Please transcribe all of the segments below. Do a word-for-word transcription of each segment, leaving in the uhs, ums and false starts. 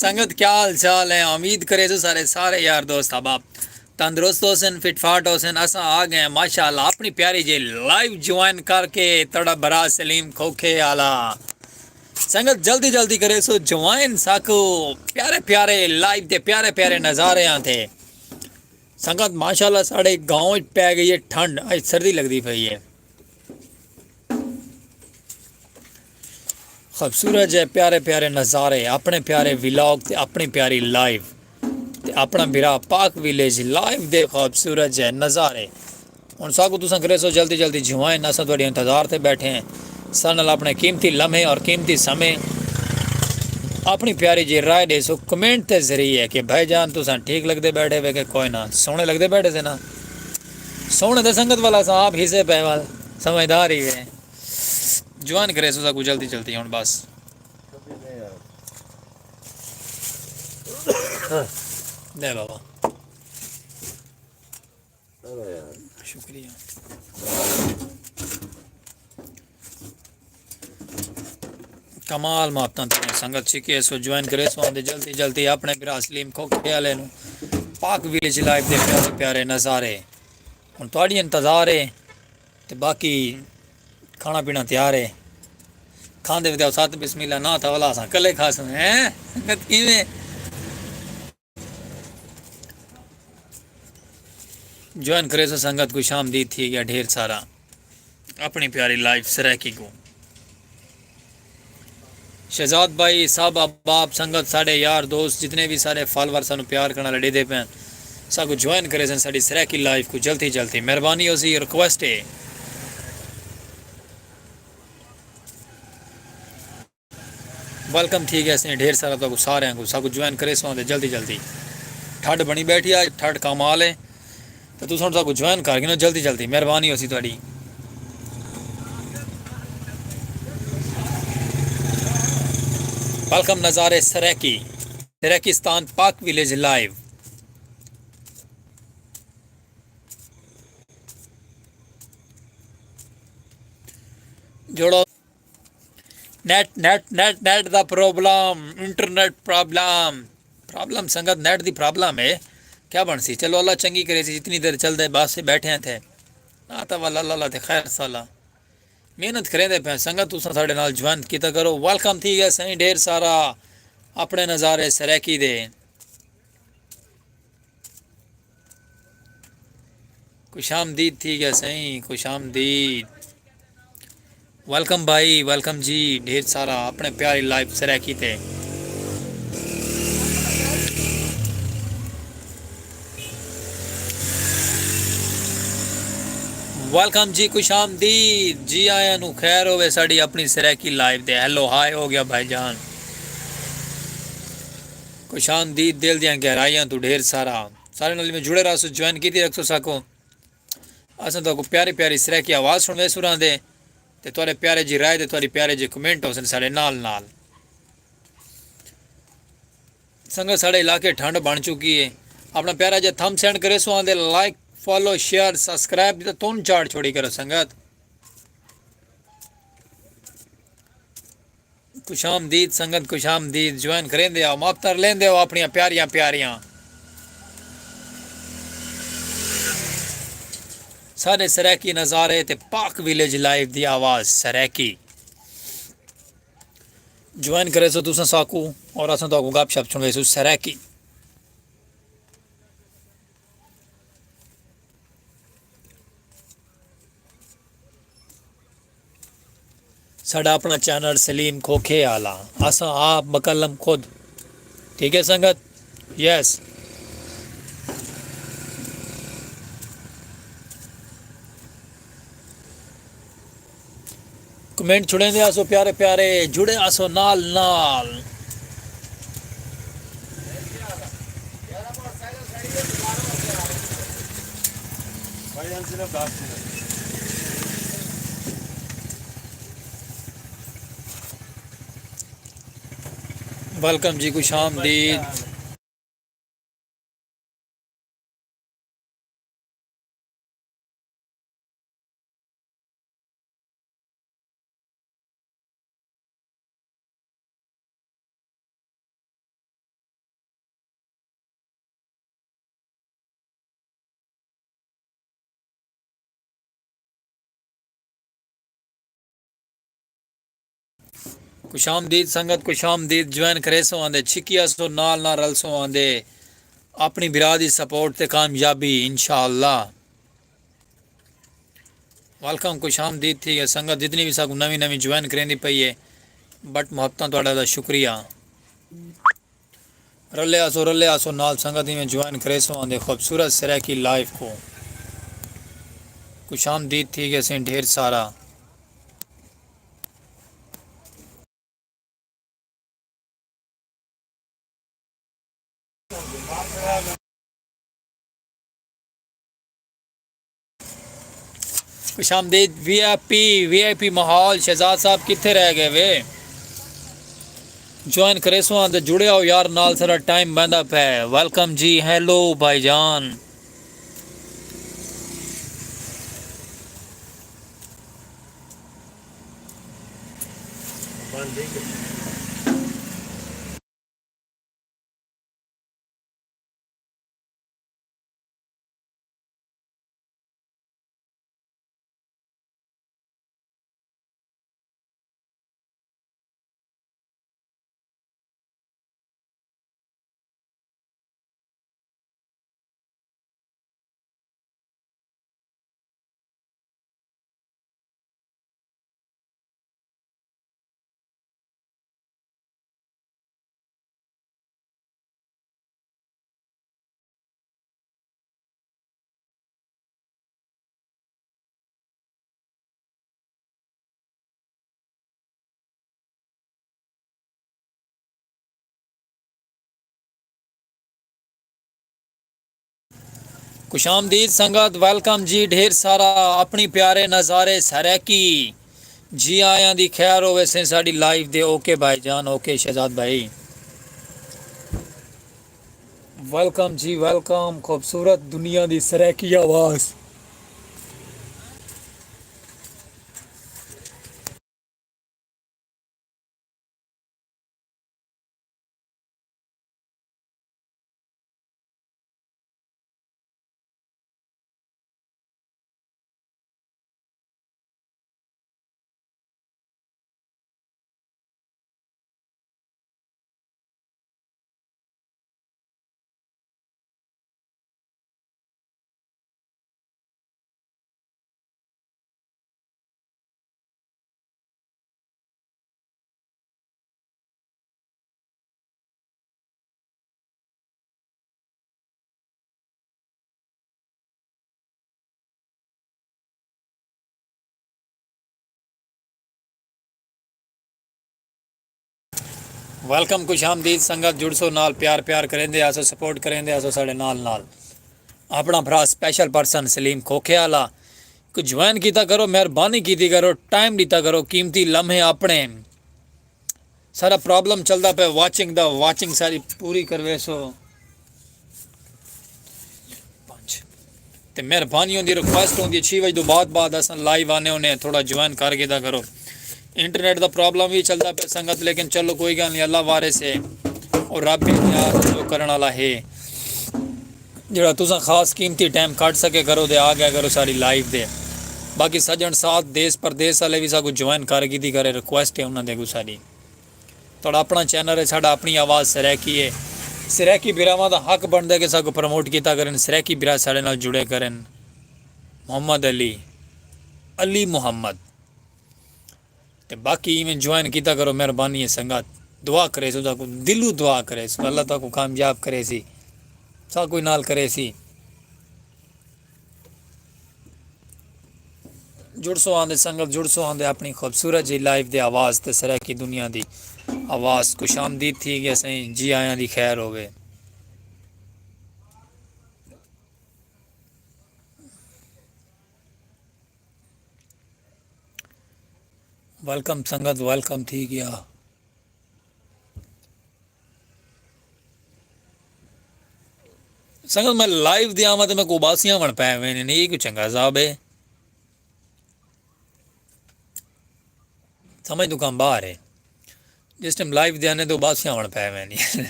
سنگت، کیا حال چال ہے؟ امید کریسوں سارے سارے یار دوست احباب تندرست ہوسن، فٹ فاٹ ہوسن۔ اساں آ گئے ہیں ماشاءاللہ اپنی پیاری جی لائیو جوائن کر کے، تہاڈا بھرا سلیم کھوکھے آلا۔ سنگت، جلدی جلدی کریسوں جوائن، ساکوں پیارے پیارے لائیو دے پیارے پیارے نظارے آندے۔ سنگت، ماشاءاللہ ساڈے گاؤں وچ پے گئی ہے ٹھنڈ، اج سردی لگدی پئی ہے۔ خوبصورت جے پیارے پیارے نظارے، اپنے پیارے ولاگ تے اپنی پیاری لائیو تے اپنا بھرا پاک ویلیج لائیو دے خوبصورت جے نظارے۔ ہن ساکوں تساں کریسو جلدی جلدی جوائن، اساں تہاڈے انتظار تے بیٹھے ہیں۔ ساڈے نال اپنے قیمتی لمحے اور قیمتی سمے، اپنی پیاری جی رائے ڈیسو کمنٹ دے ذریعے کہ بھائی جان تساں ٹھیک لگدے بیٹھے وے کہ کوئی نہ، سوہنے لگدے بیٹھے سے نا؟ سوہنے تے سنگت والا اساں آپ حصے پے وال سمجھدار ہی ہے۔ جوائن کریسو ساکوں جلدی جلدی ہن بس۔ لے بابا۔ شکریہ۔ کمال محبتاں تیاں سنگت، چھکی ایسو جوائن کریسو آندے جلدی جلدی اپنے بھرا سلیم کھوکھے آلے نوں۔ پاک ویلیج لائیو دے پیارے پیارے نظارے۔ ہن تہاڈی انتظار ہے۔ تے باقی کھانا پینا تیار ہے۔ کھاندے ودے ساتھ بسم اللہ نہ تھا والا اساں کلے کھاسوں، ہیں؟ سنگت کیویں؟ جوائن کریسو سنگت، خوش آمدید تھی گیا ڈھیر سارا اپنی پیاری لائیو سرائیکی کو۔ شہزاد بھائی، سب احباب، سنگت، ساڈے یار دوست، جتنے بھی سارے فالوور سانوں پیار کرن والے ڈیدے پئے ہیں، ساکوں جوائن کریسن ساڈی سرائیکی لائیو کو جلدی جلدی، مہربانی ہوسی، ریکویسٹ ہے۔ ویلکم تھی گئے اسیں ڈھیر سارا تہاکوں ساریاں کوں، ساکوں جوائن کریسو آندے جلدی جلدی۔ ٹھڈ بنی بیٹھی آ، ٹھڈ کمال ہے۔ تے تساں ہن ساکوں جوائن کر گھنو جلدی جلدی، مہربانی ہوسی تہاڈی۔ ویلکم نظارے سرائیکی، سرائیکستان پاک ویلیج لائیو۔ جوڑو۔ نیٹ، نیٹ، نیٹ، نیٹ دا پرابلم، انٹرنیٹ پرابلم، پرابلم سنگت، نیٹ دی پرابلم ہے۔ کیا بنسی؟ چلو اللہ چنگی کریسی، جتنی دیر چلدے بس بیٹھے ہیں تھے۔ آتا والا اللہ اللہ تے خیر سالا۔ محنت کریندے پئے سنگت، تساں ساڈے نال جوائن کیتا کرو۔ ویلکم تھی گئے سائیں ڈھیر سارا اپنے نظارے سرائیکی دے۔ خوش آمدید تھی گیا سائیں، خوش آمدید۔ ویلکم بھائی، ویلکم جی، ڈھیر سارا اپنے پیاری لائیو سرائیکی تے۔ ویلکم جی، خوش آمدید جی، آیاں نو خیر ہوے ساڈی اپنی سرائیکی لائیو دے۔ ہیلو ہائے ہو گیا بھائی جان۔ خوش آمدید دل دیاں گہرائیاں تو ڈھیر سارا۔ سارے نال میں جڑے رہسو، جوائن کیتی رکھسو ساکو۔ اساں تہاکوں پیاری پیاری سرائیکی آواز سنویسوں راہندے تے تہاڈے پیارے جی رائے تے تہاڈی پیارے جی کمنٹ ہوسن ساڈے نال نال۔ سنگت ساڈے علاقے ٹھنڈ بن چکی ہے۔ اپنا پیارا جیہا تھم سینڈ کریسو آندے، لائک، فالو، شیئر، سبسکرائب دی تاں تن چاڑ چھوڑی کرو سنگت۔ خوش آمدید سنگت، خوش آمدید۔ جوائن کریندے آؤ، ماپتر لیندے آؤ اپنیاں پیاریاں پیاریاں۔ سارے سرائیکی نظارے تے پاک ویلیج لائیو دی آواز سرائیکی۔ جوائن کریسو تساں ساکو اور اساں تہاکوں گپ شپ سنویسوں سرائیکی۔ ساڈا اپنا چینل سلیم کھوکھے آلا، اساں آپ مکلم خود۔ ٹھیک ہے سنگت؟ یس۔ کمنٹ چھڑیندے آسو پیارے پیارے، جڑے آسو نال نال۔ ویلکم جی، خوش آمدید۔ خوش آمدید سنگت، خوش آمدید۔ جوائن کریسوں آندے چھکی آسو، نال نال رلسوں آندے اپݨی بھرا دی سپورٹ تے کامیابی انشاءاللہ۔ ویلکم، خوش آمدید تھی ڳئے سنگت، جتنی وی ساکوں نویں نویں جوائن کریندی پئی ہے، بٹ محبتاں تہاݙا دا شکریہ۔ رلے آسو، رلے آسو نال سنگت، ایویں جوائن کریسوں آندے خوبصورت سرائیکی لائف کوں۔ خوش آمدید تھی ڳئے سئیں ڈھیر سارا۔ خوش آمدید۔ وی آئی پی، وی آئی پی ماحول۔ شہزاد صاحب کتھے رہ ڳئے وے؟ جوائن کریسوں آندے، جڑے آؤ یار، نال سارا ٹائم ویندا پئے۔ ویلکم جی، ہیلو بھائی جان۔ خوش آمدید سنگت، ویلکم جی ڈھیر سارا۔ اپݨی پیارے نظارے سرائیکی، جی آیاں دی خیر ہووے سئیں ساݙی لائف دے۔ اوکے بھائی جان، اوکے شہزاد بھائی۔ ویلکم جی ویلکم، خوبصورت دنیا دی سرائیکی آواز۔ ویلکم، خوش آمدید سنگت، جڑسو نال، پیار پیار کریندے آسو، سپورٹ کریندے آسو ساڈے نال نال۔ اپنا بھرا سپیشل پرسن سلیم کھوکھے آلا کو جوائن کیتا کرو، مہربانی کیتی کرو، ٹائم ڈیتا کرو، قیمتی لمحے اپنے۔ سارا پرابلم چلدا پے واچنگ دا، واچنگ ساری پوری کرویسو۔ پنج۔ تے مہربانی ہوندی، ریکویسٹ ہوندی، چھی وجے توں بعد بعد اساں لائیو آنے ہونے، تھوڑا جوائن کر گھدا کرو۔ انٹرنیٹ دا پرابلم وی چلدا پے سنگت، لیکن چلو کوئی گال نی، اللہ وارث ہے اور رب ہی جو کرن والا ہے۔ جڑا تساں خاص قیمتی ٹائم کڈھ سکے کرو تے آ گیا کرو ساری لائیو دے۔ باقی سجن ساتھ دیس پردیس والے وی ساکو جوائن کر گھدی کرے، ریکویسٹ ہے انہاں دے اگوں ساڈی۔ تہاڈا اپنا چینل ہے، ساڈا اپنی آواز سرائیکی ہے۔ سرائیکی بھراواں دا حق بندا ہے کہ ساکو پروموٹ کیتا کرن، سرائیکی بھرا ساڈے نال جڑے کرن۔ محمد علی، علی محمد۔ تے باقی ایویں جوائن کیتا کرو، مہربانی ہے سنگت۔ دعا کریسو، تہاکوں دلوں دعا کریسو، اللہ تہاکوں کامیاب کریسی، ساکوں نال کریسی۔ جڑسو آندے سنگت، جڑسو آندے اپنی خوبصورت جی لائیو دے آواز تے سرائیکی دنیا دی آواز۔ خوش آمدید تھی گیا سائیں، جی آیاں دی خیر ہووے۔ ویلکم سنگت، ویلکم تھی گیا۔ سنگت میں لائیو دے آواں تے میکوں اباسیاں آوݨ پئے ویندین، اے کوئی چنگا حساب ہے؟ سمجھ توں کم ٻاہر ہے۔ جس ٹائم لائیو دے آنے تے اباسیاں آوݨ پئے ویندین۔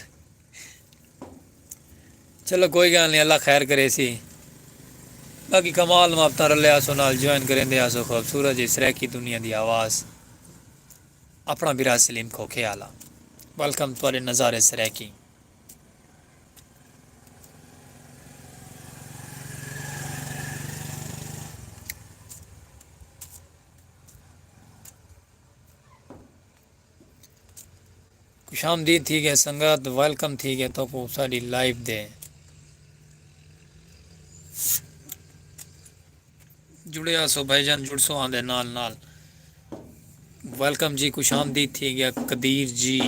چلو کوئی گال نی، اللہ خیر کریسی۔ باقی کمال محبتاں، رلے آسو نال، جوائن کریندے آسو، خوبصورت جی سرائیکی دنیا دی آواز۔ اپݨا بھرا سلیم کھوکھے آلا۔ ویلکم تہاݙے نظارے سرائیکی۔ خوش آمدید تھی ڳئے سنگت، ویلکم تھی ڳئے تہاکوں ساݙی لائیو دے۔ جڑے آسو بھائی جان، جڑسو آندے نال نال۔ ویلکم جی، خوش آمدید تھی ڳئے قدیر جی۔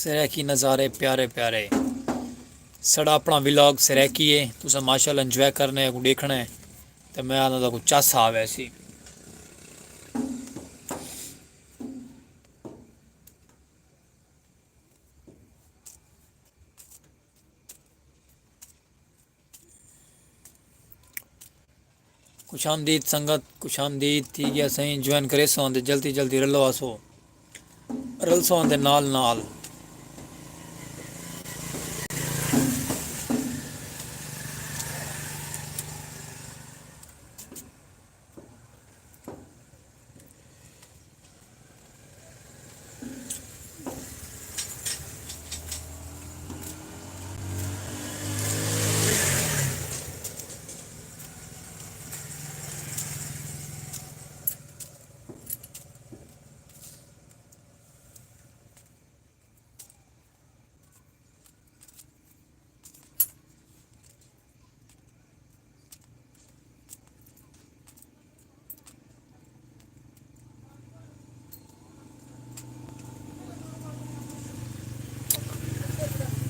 سرائیکی نظارے پیارے پیارے۔ ساݙا اپݨا ولاگ سرائیکی ہے، تساں ماشاءاللہ انجوائے کرݨے، کوں ݙیکھݨے تے میں آہدا تہاکوں چس آ ویسی۔ خوش آمدید سنگت، خوش آمدید تھی ڳیا سئیں، جوائن کریسو آندے جلدی جلدی رلو آسو، رلسو آندے نال نال۔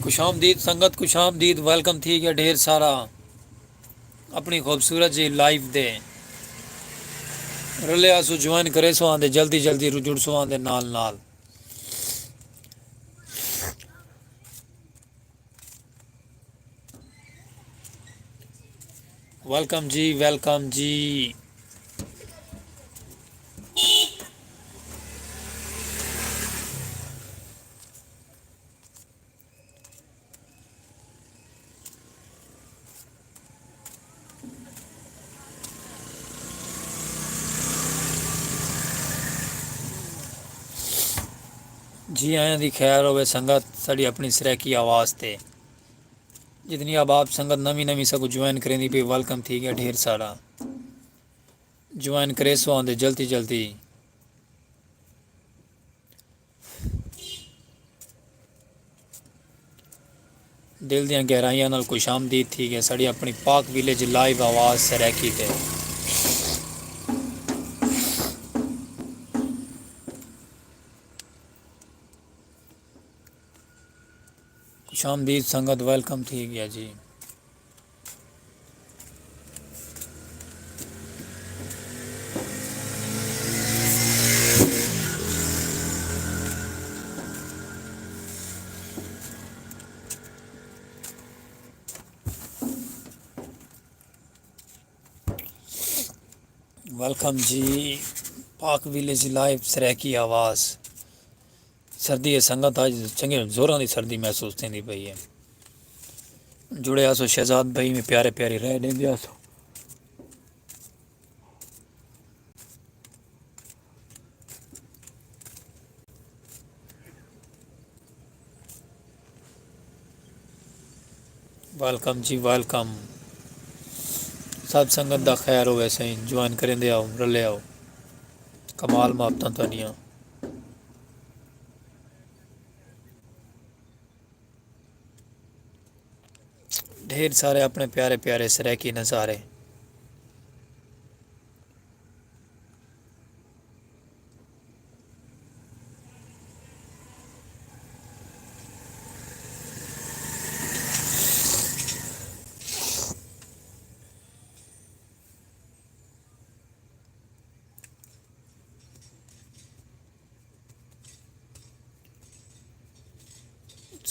خوش آمدید سنگت، خوش آمدید، ویلکم تھی ڳیا ڈھیر سارا اپݨی خوبصورت جی لائیو دے۔ رلے آسو جوائن کریسو آندے جلدی جلدی، جڑسو آندے نال نال۔ ویلکم جی، ویلکم جی۔ جی آیاں دی خیر ہووے سنگت، ساݙی اپݨی سرائیکی آواز تے۔ جتنی احباب سنگت نویں نویں ساکوں جوائن کریندی پئی، ویلکم تھی ڳیا ڈھیر سارا۔ جوائن کریسو آندے جلدی جلدی۔ دل دیاں گہرائیاں نال خوش آمدید تھی ڳئے ساݙی اپݨی پاک ویلیج لائیو آواز سرائیکی تے۔ خوش آمدید سنگت، ویلکم تھی ڳیا جی۔ ویلکم جی، پاک ویلیج لائیو سرائیکی آواز۔ سردی ہے سنگت، اڄ چنڳے زوراں دی سردی محسوس تھیندی پئی ہے۔ جڑے آسو شہزاد بھائی میں پیارے پیاری رائے ݙیندے آسو۔ ویلکم جی، ویلکم۔ سب سنگت دا خیر ہووے سئیں، جوائن کریندے آؤ، رلے آؤ۔ کمال محبتاں تہاݙیاں۔ ڈھیر سارے اپݨے پیارے پیارے سرائیکی نظارے۔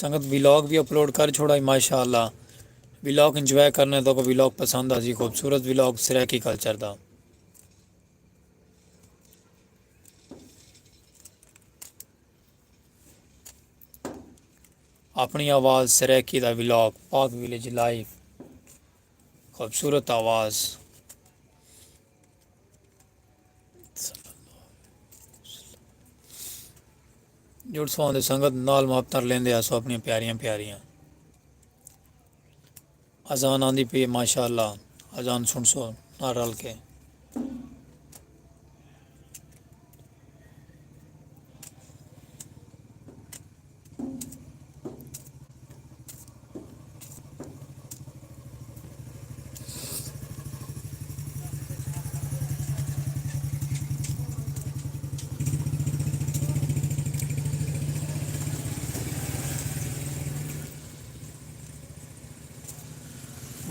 سنگت ولاگ بھی اپلوڈ کر چھوڑا ہی، ماشاءاللہ۔ ولاگ انجوائے کرنے تو کو ولاگ پسند آ سی، خوبصورت ولاگ سرائیکی کلچر دا۔ اپݨی آواز سرائیکی دا ولاگ، پاک ویلیج لائیو۔ خوبصورت آواز۔ جڑسوں آندے سنگت نال محبتاں لیندے آسو اپنیاں پیاریاں پیاریاں۔ اذان آندی پئی ہے، ماشاءاللہ۔ اذان سنسو نال رل کے۔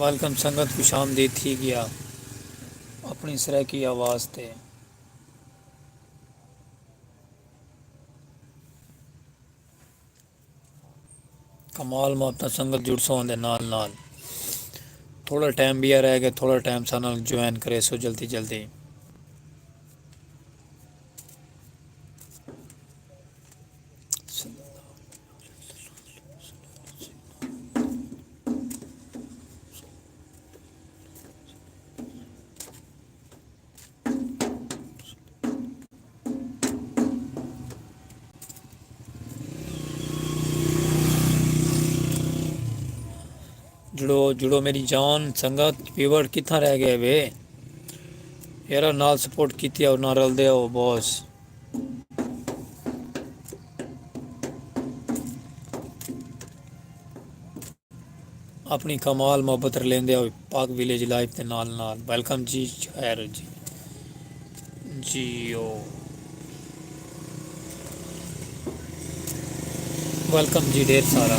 ویلکم سنگت، خوش آمدید تھی ڳیا اپݨی سرائیکی آواز تے۔ کمال محبتاں سنگت، جڑسوں آندے نال نال۔ تھوڑا ٹائم ٻیا رہ ڳئے، تھوڑا ٹائم ساݙے نال جوائن کریسو جلدی جلدی۔ جڑو جڑو میری جان، سنگت ویور کتھاں رہ ڳئے وے؟ یارا نال سپورٹ کیتی آؤ، نہ رلدے آؤ باس۔ اپݨی کمال محبت رلیندے ہوئے پاک ویلیج لائف دے نال نال۔ ویلکم جی، خیر جی۔ جیو۔ ویلکم جی، ڈھیر سارا۔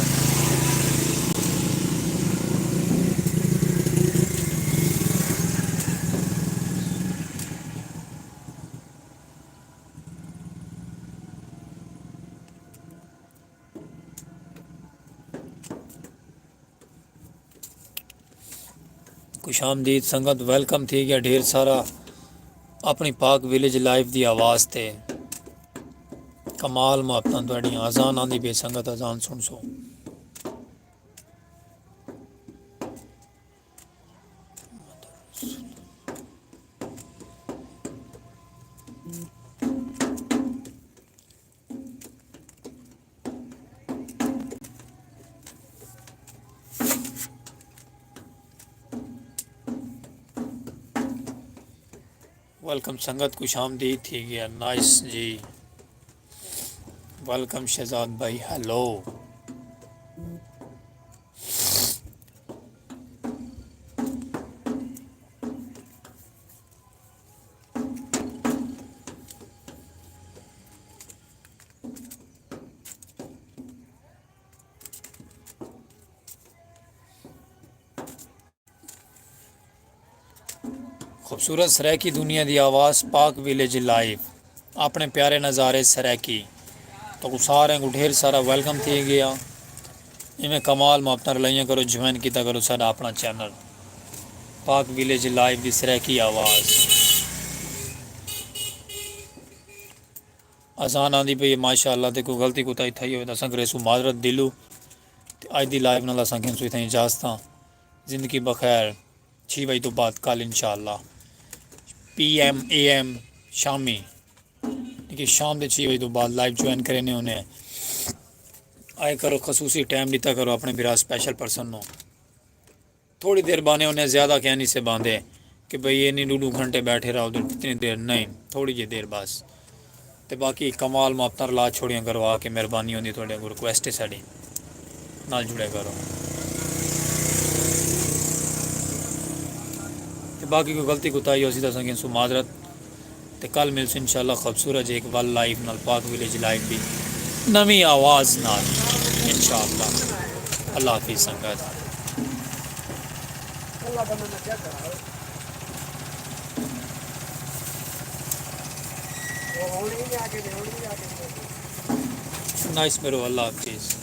خوش آمدید سنگت، ویلکم تھی ڳیا ڈھیر سارا اپݨی پاک ویلیج لائف دی آواز تے۔ کمال محبتاں تہاݙیاں۔ اذان آندی پئی سنگت، اذان سݨسو۔ ویلکم سنگت، خوش آمدید تھی ڳیا۔ نائس جی، ویلکم شہزاد بھائی، ہیلو۔ خوبصورت سرائیکی دنیا دی آواز پاک ویلیج لائیو، اپݨے پیارے نظارے سرائیکی۔ تہاکوں ساریں کوں ڈھیر سارا ویلکم تھی ڳیا۔ ایویں کمال محبتاں رلائیاں کرو، جوائن کیتا کرو ساݙا اپݨا چینل پاک ویلیج لائیو دی سرائیکی آواز۔ اذان آندی پئی ہے، ماشاءاللہ، تے کوئی غلطی کوتاہی تھئی ہووے تاں اساں کریسوں معذرت دلوں۔ تے اڄ دی لائیو نال اساں گھنسوں اتھائیں اجازتاں۔ زندگی بخیر، چھی وڄے توں بعد کل انشاءاللہ پی ایم اے ایم شامی، یعنی کہ شام دے چھی وڄے توں بعد لائیو جوائن کرینے ہونے۔ آئے کرو، خصوصی ٹائم ݙتا کرو اپݨے بھرا اسپیشل پرسن نوں۔ تھوڑی دیر بانے انہیں زیادہ کہنی سے باندے کہ بھئی اینی ݙو ݙو گھنٹے بیٹھے رہو، اتنی دیر نہیں، تھوڑی جی دیر بس۔ تے باقی کمال محبتاں رلا چھوڑیاں کرو آ کے، مہربانی ہوندی تہاݙے اڳوں، ریکویسٹ ہے ساݙی، نال جڑے کرو۔ تے باقی کوئی غلطی کوتاہی ہوسی تاں اساں گھنسوں معذرت۔ تے کل ملسوں انشاءاللہ خوبصورت جے ہک ول لائیو نال، پاک ویلیج لائیو دی نویں آواز نال انشاءاللہ۔ اللہ حافظ سنگت۔ نائس میرو، اللہ حافظ۔